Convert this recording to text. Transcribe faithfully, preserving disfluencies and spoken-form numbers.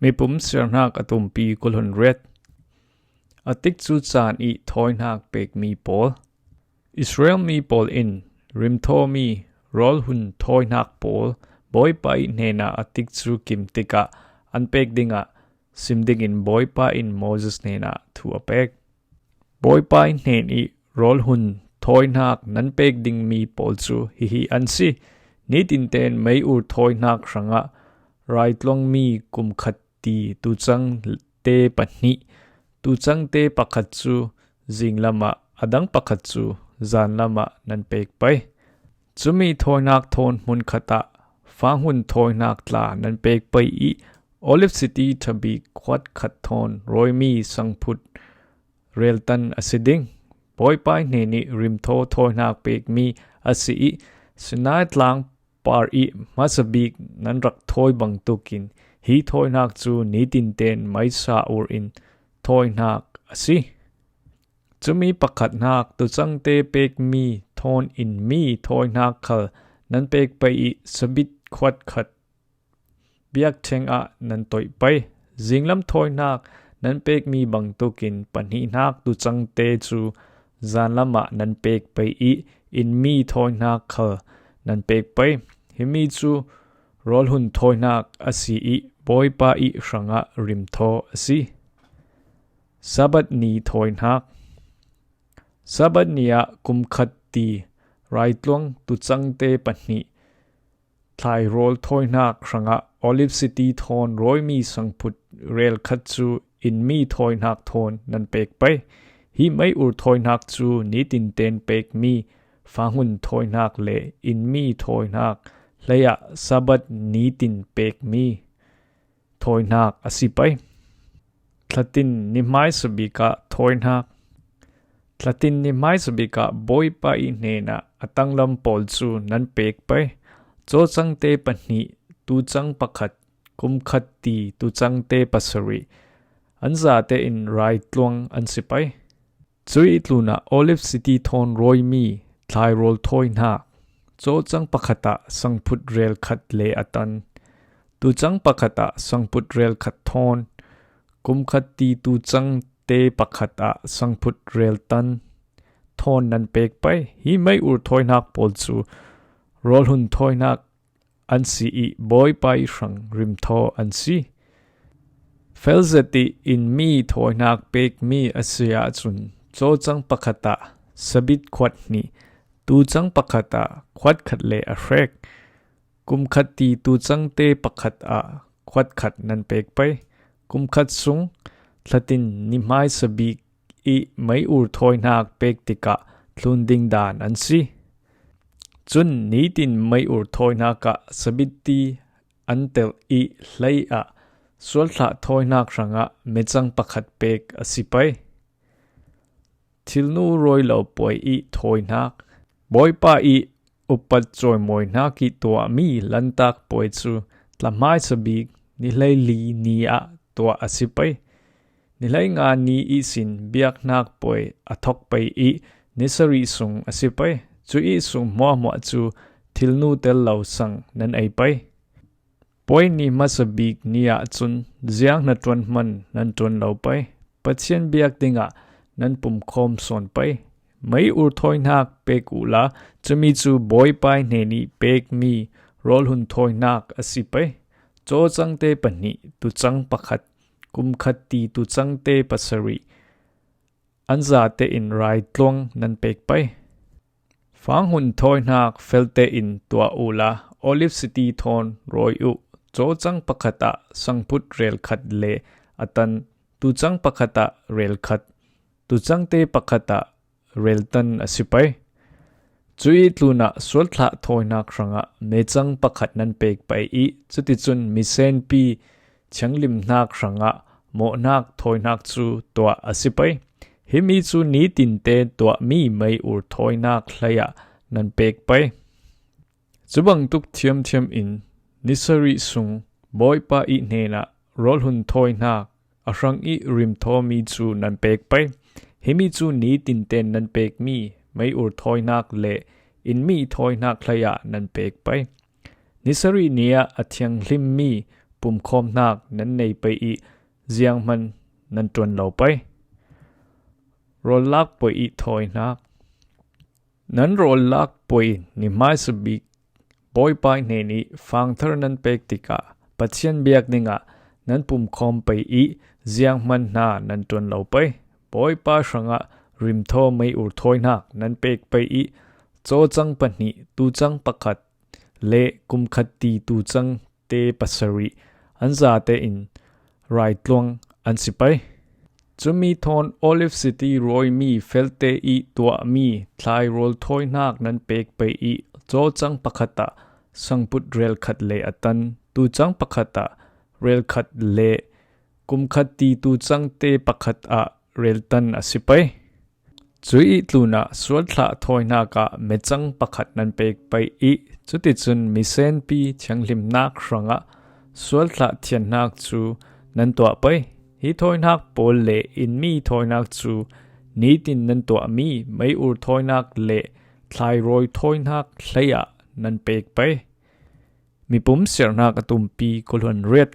Mipum siarnak a tumpi kulhun riat. A tikcu caan i thawihnak pekmi pawl. Israel mi pawl in rimthawmi rawlhun thawihnak pawl Bawipa i hnenah a tikcu kim tikah an pek dingah sim dingin Bawipa in Moses hnenah thu a pek. Bawipa i hnen i rawlhun thawihnak nan pek dingmi pawl cu hihi an si: Nitinten mei-ur thawihnak hrangah raitluangmi kumkhat ti tucang te pahnih, tucang te pakhat cu zinglamah, a dang pakhat cu zanlamah nan pek pei. Cumi thawihnak thawn hmunkhat ah fanghun thawihnak tla nan pek pei i Olive City thabik khuatkhat thawn rawimi sangphut reltan a si ding. Bawipa i hnen i rimthaw thawihnak pekmi a si i Sinai tlang par i hmasa bik nan rak thawi bangtukin hi thawihnak cu nitinten meisa ur in thawihnak a si. Cumi pakhatnak tucangte pekmi thawn inmi thawihnak khal nan pek pei i Sabit khuatkhat biakṭheng ah nan toih pei. Zinglam thawihnak nan pekmi bangtukin pahnihnak tucangte cu zanlam ah nan pek pei i inmi thawihnak khal nan pek pei. Himi cu rawlhun thawihnak a si i Bawipa i hrangah rimthaw a si. Sabbath ni thawihnak. Sabbath ni ah kumkhat ti raitluang tucangte pahnih thlairawl thawihnak hrangah Olive City thawn rawimi sangphut relkhat cu inmi thawihnak thawn nan pek pei. Hi mei-ur thawihnak cu nitinten pekmi fanghun thawihnak le inmi thawihnak hleiah Sabbath nitin pekmi thawihnak a si pei. Thlatin ni hmaisabik ah thawihnak. Thlatin ni hmaisabik ah Bawipa i hnenah a tanglam pawl cu nan pek pei. Cawcangte pahnih, tucang pakhat, kumkhat ti tucangte pasarih, an zate in raitluang an si pei. Cui tlunah Olive City thawn rawimi thlairawl thawihnak, cawcang pakhat ah sangphut relkhat le a tan, tucang pakhat ah sangphut relkhat thawn, kumkhat ti tucangte pakhat ah sangphut reltan thawn nan pek pei. Hi mei-ur thawihnak pawl cu rawlhun thawihnak an si i Bawipa i hrang rimthaw an si. Felzet i inmi thawihnak pekmi a si ahcun cawcang pakhat ah Sabit khuat hnih, tucang pakhat ah khuatkhat le a hrek, kumkhat ti tucangte pakhat ah khuatkhat nan pek pei. Kumkhat sung thlatin ni hmaisabik i mei-ur thawihnak pek tikah tlun ding dan an si. Cun nitin mei-ur thawihnak ah Sabit ti an telh i hlei ah sualthlah thawihnak hrangah mecang pakhat pek a si pei. Thilnu rawi lo puai i thawihnak. Bawipa i upat cawimawinak i tuahmi Lantak puai cu tlahmaisa bik ni hleili ni ah tuah a si pei. Ni hleinga ni ihsin biaknak puai a thok pei i ni sarih sung a si pei. Cu ihsung hmuahhmuah cu thilnu tel lo sang nan ei pei. Puai ni hmasa bik ni ahcun ziang hnaṭuan hman nan ṭuan lo pei. Pathian biak dingah nan pumkhawm sawn pei. Mei-ur thawinak pek uhla, cumi cu Bawipa hnen i pekmi rawlhun thawinak a si pei. Cawcangte pahnih, tucang pakhat, kumkhat ti tucangte pasarih, an zate in raitluang nan pek pei. Fanghun thawinak felte in tuah uhla, Olive City thawn rawi uh. Cawcang pakhat ah sangphut relkhat le a tan, tucang pakhat ah relkhat, tucangte pakhat ah reltan a si pei. Cu i tlunah sualthlah thawinak hrangah mecang pakhat nan pek pei i, cuticun misenpi thianglimnak hrangah mawhnak thawinak cu tuah a si pei. Himi cu nitinte tuahmi mei-ur thawinak hleiah nan pek pei. Cubangtuk thiamthiam in ni sarih sung Bawipa i hnenah rawlhun thawinak a hrang i rimthawmi cu nan pek pei. Himi cu nitinten nan pekmi mei-ur thawinak le inmi thawinak hleiah nan pek pei. Ni sarih ni ah a thianghlimmi pumkhawmhnak nan nei pei i zianghman nan ṭuan lo pei. Rawl lak pei i thawinak. Nan rawl lak pei ni hmaisabik Bawipa hnen i fangthar nan pek tikah Pathian biak dingah nan pumkhawm pei i zianghman hna nan ṭuan lo pei. Bawipa hrangah rimthaw mei ur thawinak nan pek pei i cawcang pahnih, tucang pakhat le kumkhat ti tucang te pasarih an zate in raitluang an si pei. Cumi thawn Olive City rawimi felte i tuahmi thlai rawl thawinak nan pek pei i cawcang pakhat ah sangput relkhat le a tan, tucang pakhat ah relkhat le kumkhat ti tucang te pakhat ah reltan a si pei. Cui i tlunah sualthlah thawinak ah mecang pakhat nan pek pei i cuticun misenpi thianghlimnak hrangah sualthlah thiannak cu nan tuah pei. Hi thawinak pawl le innmi thawinak cu nitin nan tuahmi mei ur thawinak le thlai rawl thawinak hlei ah nan pek pei. Mipum siarnak a tumpi khualuan riat.